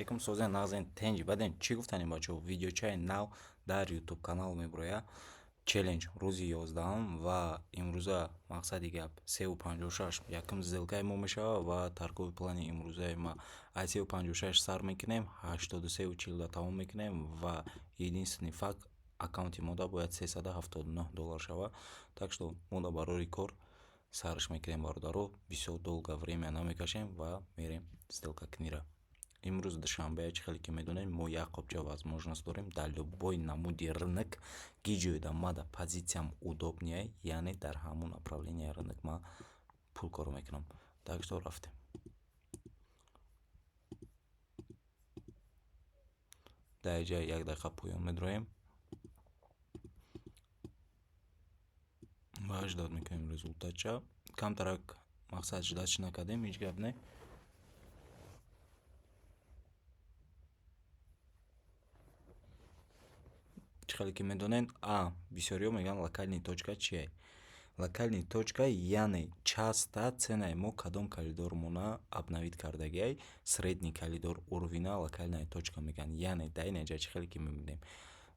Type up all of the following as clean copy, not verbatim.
Алейкум, созен, нағзен, тенҷи баден. Чӣ гуфтанем, бачаҳо? Видеочаи нав дар Ютуб канал меброяд, челлендж рӯзи 11-ум, ва имрӯза, мақсади гап, 3:56 якум сделкаи мо мешавад. Ва торговый плани имрӯзаи ма: аз 3:56 сар мекунем, 83:40 тамом мекунем. Ва единственный факт, аккаунти мода бояд 379 доллар шавад. Так что мо да барори кор сарш мекунем, бародаро. Бисёр долго время намекашем ва мерем сделкакунира. Имрӯз душанбе, чӣ хеле ки медонем, мо як қопча возможность дорем дар любой намуди рынок. Гиҷоида мада позитсиям удобный, яъне дар ҳамон направление рынок ман пул кор мекунам. Так что рафтем. Дар инҷа як дақиқа поён медроем ва ждать мекунем результатша. Камтарак, мақсад, ждать накардем, ҳеҷ гап не. Чӣ хеле ки медонед, бисёриҳо мегӯянд, локальный точка чие? Локальный точка, яъне часто ценаи мо кадом коридормона обновить кардагиай, средний коридор уровня локальная точка мегӯянд. Яъне дар ин ҷа, чӣ хеле ки мебинем,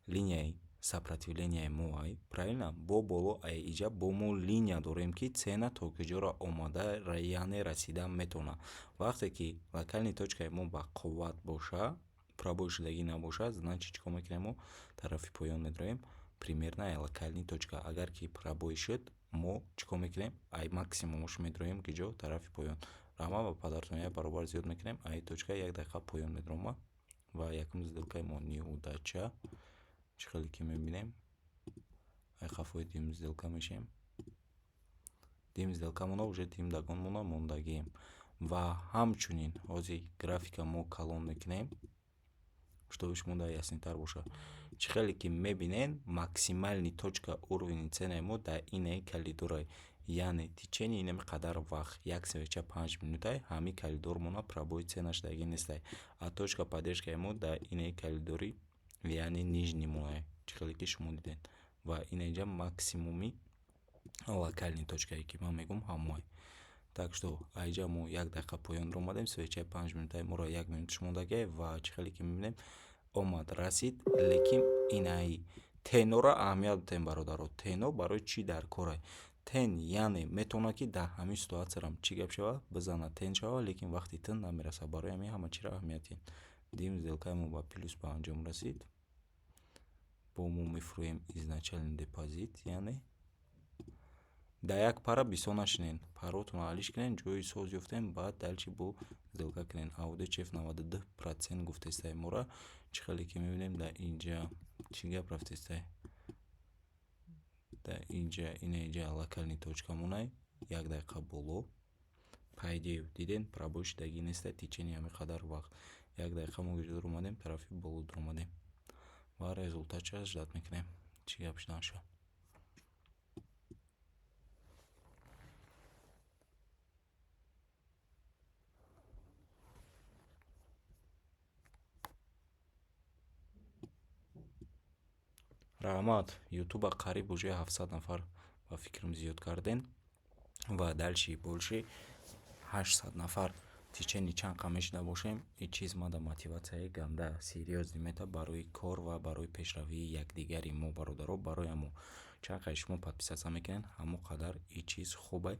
линияи сопротивленияи мо ай, правильно? Бо боло ай иҷа бо мо линия дорем, ки цена то куҷоро омада, яъне расида метавонад. Вақте ки локальный точкаи мо ба қувват боша, пробой шудагӣ набошад, значит, чӣ кор мекунем? Мо тарафи поён медроем примерно ай локальный точка. Агар ки пробой шуд, мо чӣ кор мекунем? Ай максимумош медроем киҷо? Тарафи поён. Раҳмат ба падаратон, як баробар зиёд мекунем. Ай точка як дақиқа поён медрома ва якум сделкаи мо неудача. Чӣ хеле ки мебинем, ай қафои дим сделка мешем. Дим сделкамона уже дим дагонмона мондагием. Ва ҳамчунин ҳозир графика мо калон мекунем, чтобы шумо дар яснитар бошад. Чӣ хеле ки мебинед, максимальный точка уровни ценаи мо дар инаи коридорай, яъне течение инами қадар вақт, як свеча 5 минутай, ҳамин коридормона пробой цена шудагӣ нестай. А точка поддержкаи мо дар инаи коридори, яъне нижний моай, чӣ хеле ки шумо дидед. Ва инаинҷа максимуми локальный точкае, ки ман мегӯям, ҳамоай. Так что айҷа мо як дақиқа поён омадем, свечаи 5 минутаи моро як минуташ мондагиай. Ва чӣ хеле ки мебинем, омад, расид, лекин инаи тенора аҳамият бидиҳем, бародаро. Тено барои чӣ дар корай? Тень, яъне метавонад, ки дар ҳамин ситуатсиярам чӣ гап шавад, бизанад, тень шавад, лекин вақти тин намерасад. Барои ҳамин ҳама чиро аҳамият диҳем. Дим сделкаи мо ба плюс ба анҷом расид. Бо мо мефурӯем изначальный депозит, яъне дар як пара бисёр нашинед, паротонро алиш кунед, ҷои соз ёфтем, баъд дальше бо сделка кунед. AUD CHF 92% гуфтестай мора. Чӣ хеле ки мебинем, дар инҷа чӣ гап рафтестай? Дар инҷа, ина инҷа локальный точкамонай, як дақиқа боло. По идее, дидем, пробой шудагӣ нестай течение ҳамин қадар вақт. Як дақиқа мо куҷо дуромадем? Тарафи боло дуромадем ва результатша ждать мекунем, чӣ гап шудан шуд. Раҳмат, Ютуба қариб уже 700 нафар, ба фикрам, зиёд кардем ва дальше больше 800 нафар течение чанд қа мешида бошем. Ин чиз мада мотиватсияи ганда серьёзный мета барои кор ва барои пешравии якдигари мо, бародаро. Барои ҳамо чанд қай шумо подписаться мекунед, ҳамо қадар ин чиз хубай.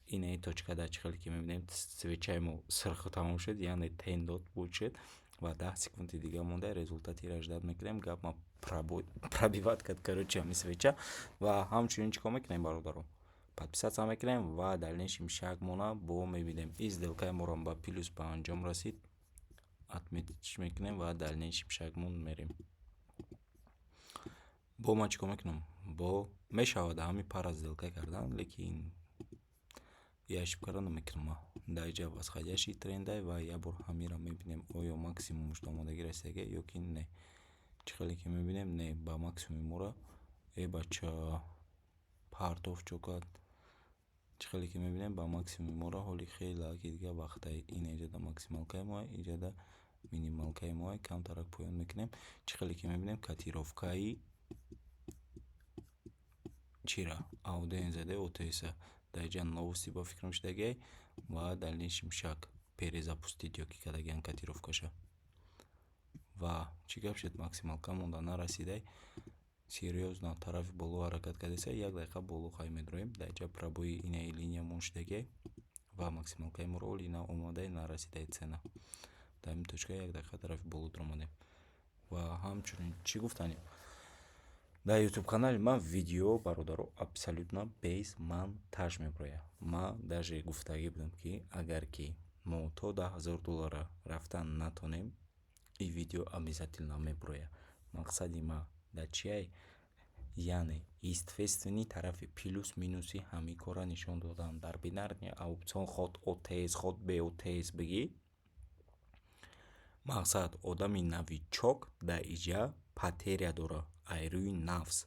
Инаи точка да, чӣ хеле ки мебинем, свечаи мо сирху тамом шуд, яъне тень дод, буд шуд ва 10 секунди дига монда, результатиро ждать мекунем. Гап ма пробивать кард, короче, ҳамин свеча. Ва ҳамчунин чӣ кор мекунем, бародаро? Подписаться мекунем ва дальнейшем шагмона бо мебинем. Ин сделкаи моро ба плюс ба анҷом расид, отметить мекунем ва дальнейшем шагмон мерем. Бо ман чӣ кор мекунам? Бо мешавад ҳамин пара сделка кардан, лекин я ошибкаро намекунам. Ман дар инҷа восходящий трендай ва як бор ҳаминро мебинем, оё максимумаш до омодагӣ расидагӣ ё ки не. Чӣ хеле ки мебинем, не, ба максимуми мора э бача партов чо кард. Чӣ хеле ки мебинем, ба максимуми мора ҳоли хеле ки дига вақтай. Ин инҷа максималкаи моа, инҷа минималкаи моа, камтарак поён мекунем. Чӣ хеле ки мебинем, котировкаи чира AUD NZD OTC дар инҷа новости, ба фикрам, шудагиай ва дальнейшем шаг перезапустить ё ки кардагиан котировкаша. Ва чӣ гап шуд? Максималка монда нарасидай, серьёзно тарафи боло ҳаракат кардеса, як дақиқа боло хай медроем. Дар инҷа пробои инаи линиямон шудагиай ва максималкаи моро оли наомадай, нарасидай цена. Дар ҳамин точка як дақиқа тарафи боло дуромадем. Ва ҳамчунин чӣ гуфтанем? Дар ютуб канали ман видео, бародаро, абсолютно без монтаж мебарояд. Ман даже гуфтагӣ будам, ки агар ки мо то 10 000 доллара рафтан натонем, ин видео обязательно мебарояд. Мақсади ман дар чиай? Яъне, естественный тарафи плюс минуси ҳамин корра нишон додан. Дар бинарный опцион хоть ОТС, хоть БОТС бигӣ, мақсад, одами новичок дар иҷа потеря дорад ай рӯи нафс.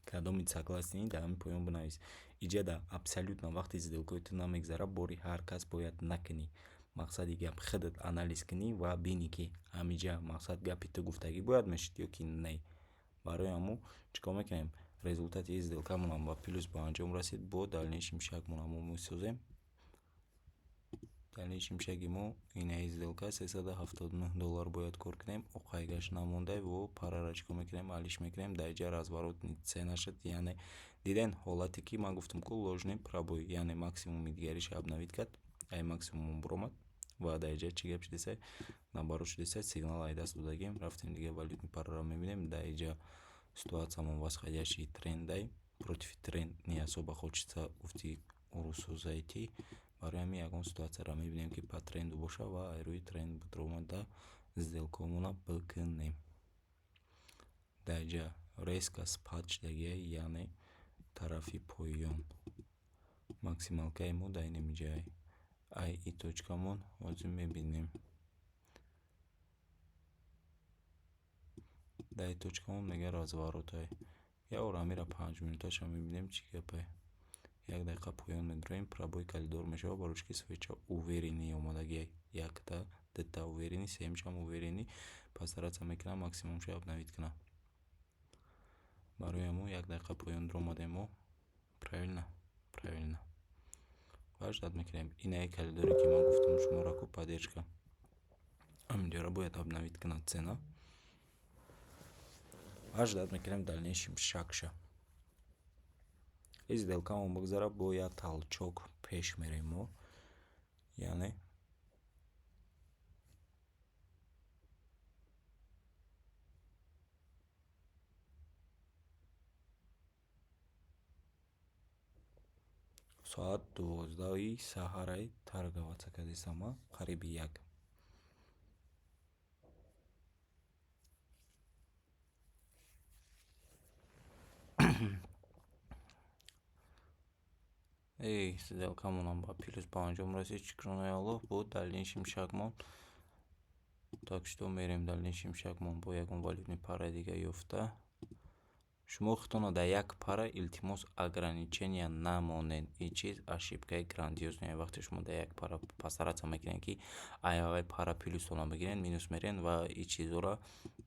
Кадоми согласен, дар ҳамин поён бинавис. Иҷада абсолютно вақте сделкаи ту намегзарад, бори ҳар кас бояд накунӣ. Мақсади гап, худат анализ кунӣ ва бинӣ, ки ҳамиҷа, мақсад, гапи ту гуфтагӣ бояд мешуд ё ки не. Барои ҳамун чӣ кор мекунем? Результати сделкамонам ба плюс ба анҷом расид. Бо дальнейший шагмона мо месозем. Дальнейший шаги мо инаи сделка 379 доллар бояд кор кунем. Оқайгаш намондай во парара чӣ кор мекунем? Алиш мекунем. Дар иҷа разворотный цена шуд, яъне диден ҳолате, ки ман гуфтам ку, ложный пробой, яъне максимуми дигариша обновить кард, ай максимум буромад ва дар иҷа чӣ гап шудеса? Наоборот шудеса, сигнал ай даст додагем, рафтем, дигар валютный параро мебинем. Дар иҷа ситуатсиямон восходящий трендай, против тренд не особо хочется, гуфти урусу зайти. Барои ҳамин ягон ситуатсияро мебинем, ки по тренду боша ва ай рӯи тренд буромада сделкаҳомонро бикунем. Дар иҷа резко спад шудагия, яъне тарафи поён. Максималкаи мо дар инами ҷай. Ай и точкамон ҳозир мебинем. Дар и точкамон мега разворотай. Як бор ҳамира 5 минуташа мебинем, чӣ гапе. Як дақиқа поён медроем, пробой коридор мешавад, барои чӣ ки свеча уверенный омадагиай. Якта, дута уверенный, сеюмшам уверенный, постараться мекунам максимумша обновить кунам. Барои ҳамун як дақиқа поён дуромадем мо. Правильно? Правильно. Ва ждать мекунем. Инаи коридоре, ки ман гуфтам шуморо ку, поддержка. Ҳаминҷоро бояд обновить кунад цена. Ва ждать мекунем дальнейший шагша. И сделкамон бигзарад, бо як толчок пеш мерем мо. Яъне соат 12-и саҳарай торговаться кардестам ман, қариби як. Эй, сделкамонам ба плюс ба анҷом расид, шукронаи Аллоҳ. Бо дальнейший шагмон, так что мерем дальнейший шагмон бо ягон валютный параи дига ёфта. Шумо худтонро дар як пара, илтимос, ограничения намонед. Ин чиз ошибкаи грандиозная. Вақте шумо дар як пара постараться мекунед, ки ай пара плюсона бигиред, минус мерен. Ва ин чизҳоро,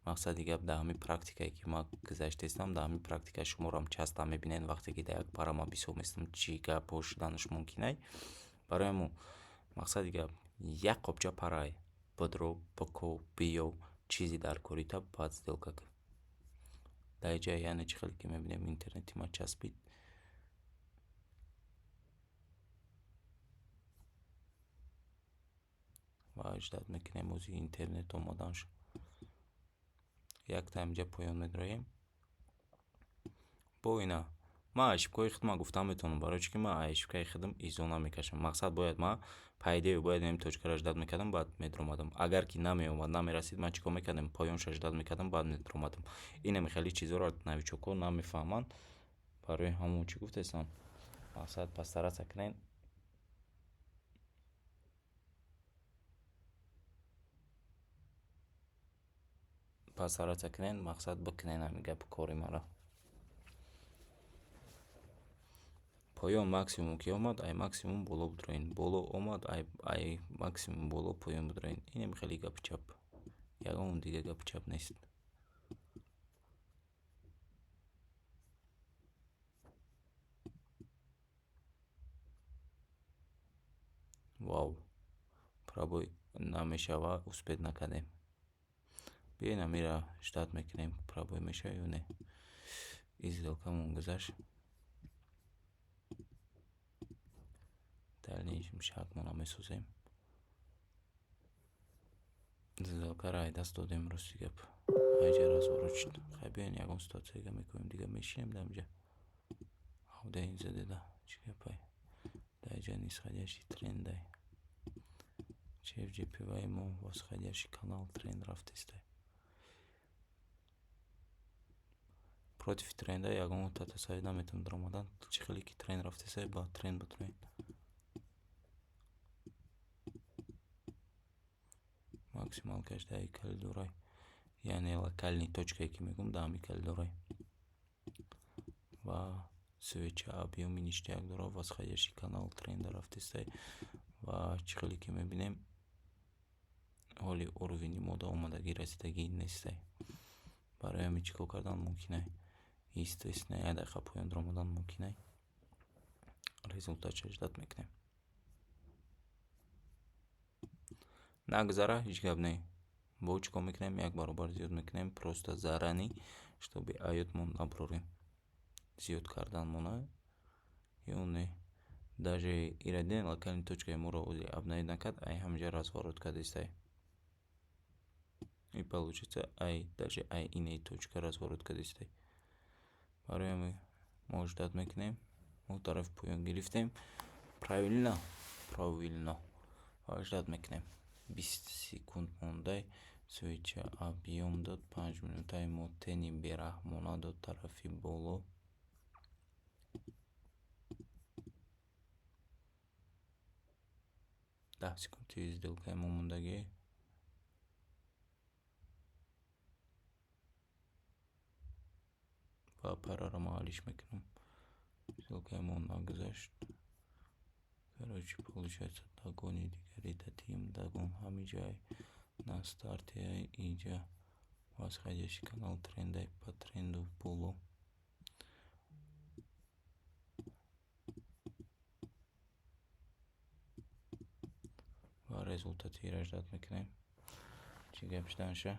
мақсади гап, дар ҳамин практикае, ки ман гузаштаистам, дар ҳамин практика шуморо часто мебинед, вақте ки дар як пара ман бисёр местам, чӣ гапҳо шуданаш мумкинай. Барои ҳамун, мақсади гап, як қопча парай бидро, биков, биёв, чизи дар корита, баъд сделка кун. Дар инҷа, яъне, чӣ хеле ки мебинем, интернети ман часпид. Ва ждать мекунем ози интернет омаданш. Якта инҷа поён медроем. Бо ина ман ошибкаҳои худма гуфтан метавонам, барои чӣ ки ман ошибкаи худам изо намекашам. Мақсад, бояд ман по идее бояд ин точкаро ждать мекардам, баъд медромадам. Агар ки намеомад, намерасид, ман чӣ кор мекардам? Поёнша ждать мекардам, баъд медромадам. Инаме хеле чизҳоро новичокҳо намефаҳманд. Барои ҳамон чӣ гуфтестам? Мақсад, постараться кунед, постараться кунед, мақсад, бикунед ҳамин гапи кори маро. Поён максимум ки омад, ай максимум боло бидроен, боло омад, ай максимум боло поён бидроен. Инам хеле гапи чап, ягон дига гапи чап нест. Вау, пробой намешава, успеть накардем. Биёед амира ждать мекунем, пробой мешавад ё не. И сделкамон гузашт. Дальнейшем шартмона месозем. Сделкаро ай даст додем, рости гап. Айҷа разворот шуд. Хай, биёед, ягон ситуатсияга мекунем, дига мешинем дар инҷа. Ҳавда ин задеда чӣ гапай? Дар инҷа нисходящий трендай. CHF/JPY мо восходящий канал тренд рафтестай. Против тренда ягон тасаввур наметавонам даромадан. Чӣ хеле ки тренд рафтестай, ба тренд бутроед. Максималкаш дар коридорай. Яъне локальный точкае ки мегӯм, дар ҳамин коридорай. Ва свеча объёми ништяк дорад, восходящий канал тренда рафтестай ва чӣ хеле ки мебинем, ҳоли уровени мо дар омадагӣ расидагӣ нестай. Барои ҳамин чӣ кор кардан мумкин? Естественно, як дақиқа поён даромадан мумкин. Результатша ждать мекунем. Нагзара, ҳеҷ гап не. Бо чӣ кор мекунем? Як баробар зиёд мекунем, просто заранее, чтобы аётмон набурорем. Зиёд карданмона ё не. Даже ира дидем, локальный точкаи моро обновить накард, ай ҳаминҷа разворот кардестай. И получается, ай даже ай инаи точка разворот кардестай. Барои ҳамин мо ждать мекунем. Мо тарафи поён гирифтем. Правильно? Правильно. Ва ждать мекунем. 20 секунд мондай. Свеча объём дод, 5 минутаи мо тени бераҳмона дод тарафи боло. 10 секунди сделкаи мо мондагӣ. Ва параро ман ҳалиш мекунам. Сделкаи мо нагузашт. Короче, получается, догони дигари дадим, догон ҳамиҷай на старте иҷа восходящий канал трендай, по тренду боло. Ва результати ира ждать мекунем. Чӣ гап шуданша?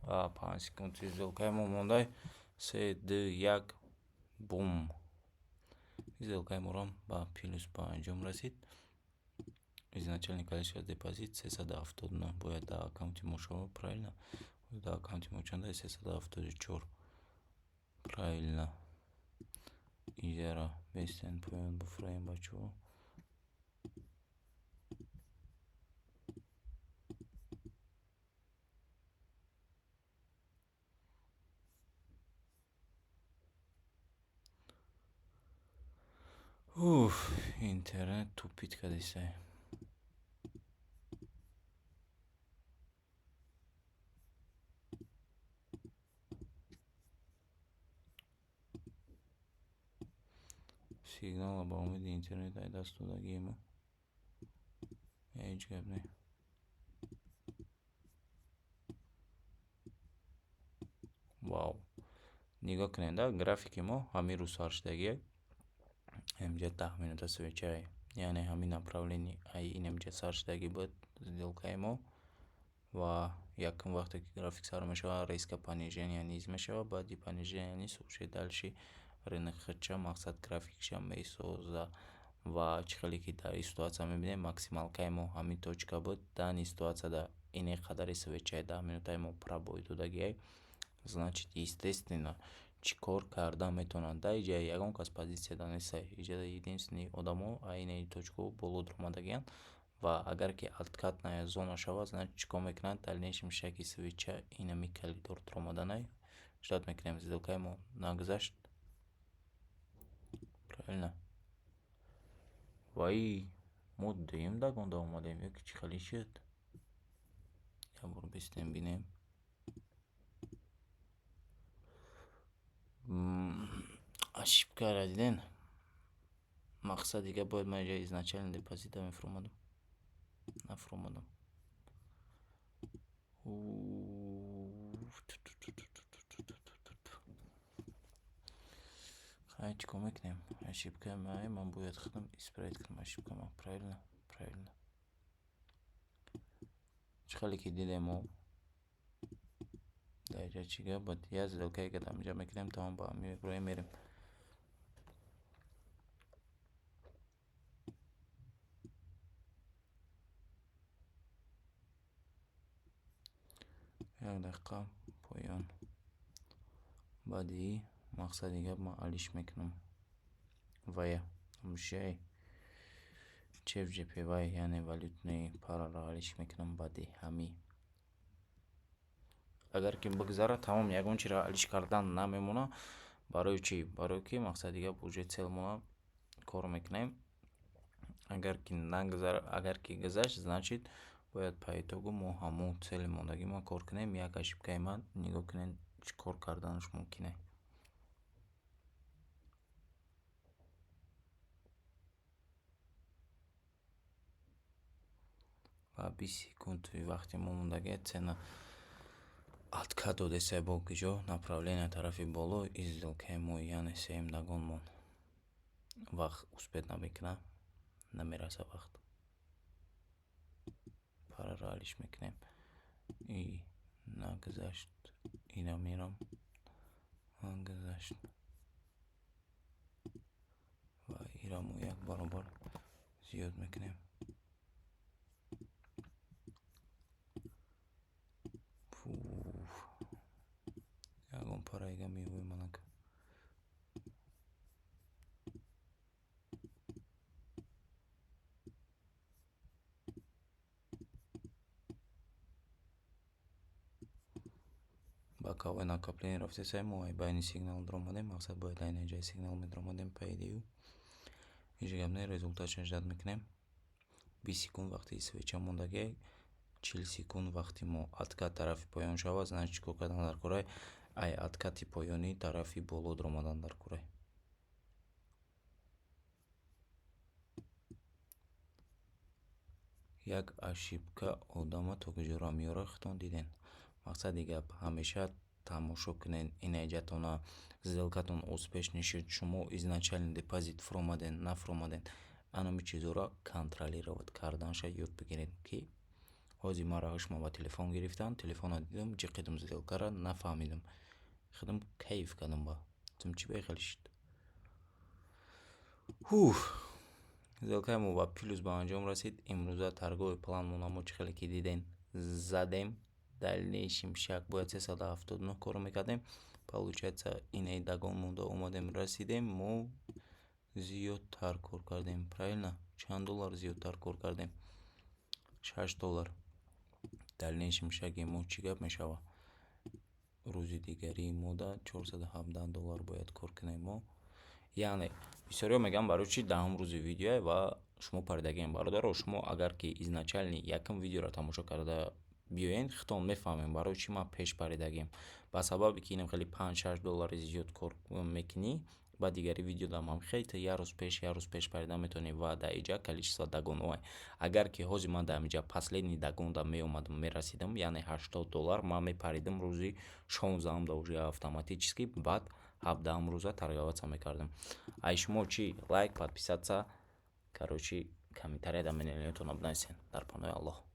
Ва 5 секунди сделкаи мо мондай. Се, ду, як, бум. Сделкаи морам ба плюс ба анҷом расид. Изначальный количество депозит 379 бояд дар аккаунти мо шавад, правильно? Дар аккаунти мо чанд? 374. Правильно. Иҷара бестен поён буфураем, бачаҳо. Уф, интернет тупит кардисай. Сигнала ба умеди интернет ай даст додагиемо. Ҳеҷ гап не. Вау. Нигоҳ кунед, графики мо ҳамин рӯз сар шудагиа. Ҳаминҷа 10 минута свечае. Яъне ҳамин направление ай инамҷа сар шудагӣ буд сделкаи мо ва якум вақте ки график сар мешавад, резко понижение низ мешавад, баъди понижение низ уже дальше рынок худша мақсад графикша месоза. Ва чӣ хеле ки дар ин ситуатсия мебинем, максималкаи мо ҳамин точка буд. Данный ситуатсияда ине қадари свечаи 10 минутаи мо пробой додагиай. Значит, естественно, чӣ кор карда метавонад? Дар иҷа ягон кас позитсияда нестай. Иҷа единственный одамо айнаи точкаҳо боло дуромадагианд ва агар ки откатная зона шавад, значит, чӣ кор мекунад? Дальнейшем шаки свеча инами коридор дуромаданай. Ждать мекунем, сделкаи мо нагузашт, правильно? Ва и мо дуюм догонда омадем ё ки чӣ хеле шуд? Як бор бистем, бинем. Ошибкаро диден? Мақсад дига, бояд ман инҷа изначально депозита мефуромадам, нафуромадам. Хай, чӣ кор мекунем? Ошибкаи ман, бояд худам исправить кунам ошибкама, правильно? Правильно. Чӣ хеле ки дидем, мо дар инҷа чӣ гап буд? Як сделкае ки дар инҷа мекунем, тамом, ба ҳами меброем, мерем. Як дақиқа поён. Баъди мақсади гап ман алиш мекунам вая мушай CHF/JPY, яъне валютный параро алиш мекунам. Баъди ҳами агар ки бигзарад, тамом, ягон чиро алиш кардан намемонад. Барои чӣ? Барое ки, мақсади гап, уже целмона кор мекунем. Агар ки нагузара, агар ки гузашт, значит, бояд по итогу мо ҳамон цели мондагима кор кунем. Як ошибкаи ман, нигоҳ кунед, чӣ кор карданаш мумкин е. Ва 20 секунд вақти мо мондагия. Цена откат додеса бо куҷо? Направление тарафи боло. И сделкаи мо, яъне сеюм догон монд. Вақт успеть намекунад, намераса вақт. Параро алиш мекунем. И нагузашт, ира мерам, нагузашт ва ира мо як баробар зиёд мекунем. Фуф, ягон параига меёвем манак. Боковой накопление рафтесай, мо байни сигнал даромадем. Мақсад, бояд айна ҷои сигнал медаромадем, по идее. Ҳеҷ гап не, результатша ждать мекунем. 20 секунд вақти свеча мондагиай, 40 секунд вақти мо. Откат тарафи поён шавад, значит, чӣ кор кардан дар корай? Ай откати поёнӣ тарафи боло даромадан дар корай. Як ошибка одама то куҷоро меёрад, худтон диден. Мақсади гап, ҳамеша тамошо кунед инаҷатона. Сделкатон успешный шуд, шумо изначально депозит фуромаден, нафуромаден, анами чизҳоро контролировать карданша ёд бигиред, ки ҳозир маро ҳушма ба телефон гирифтан, телефонро дидам, ҷиқидам, сделкаро нафаҳмидам, худам кайф кардам, ба гуфтам, чӣ бехел шуд. Ҳуф, сделкаи мо ба плюс ба анҷом расид. Имрӯза торговый планмона мо, чӣ хеле ки дидем, задем. Дальнейший шаг бояд 379 кор мекардем. Получается, инаи догон монда омадем, расидем, мо зиёдтар кор кардем, правильно? Чанд доллар зиёдтар кор кардем? 6 доллар. Дальнейший шаги мо чӣ гап мешавад? Рӯзи дигарии мода 417 доллар бояд кор кунем мо. Яъне бисёриҳо мегӯянд, барои чӣ 10-ум рӯзи видеое ва шумо паридагием? Бародаро, шумо агар ки изначально якум видеоро тамошо карда биёед, худтон мефаҳмем, барои чӣ ман пеш паридагием. Ба сабабе ки инам хеле 5-6 доллари зиёд кор мекунӣ, баъд дигари видеодам ҳам хеле ту як рӯз пеш, як рӯз пеш парида метавонӣ. Ва дар иҷа количество догонҳое, агар ки ҳозир ман дар инҷа последний догонда меомадам, мерасидам, яъне 80 доллар, ман мепаридам рӯзи 16-ум да уже автоматически, баъд 17-ум рӯза торговаться мекардам. Ай шумо чӣ? Лайк, подписаться, короче, комментарияда мнениятонро бинависед. Дар паноҳи Аллоҳ.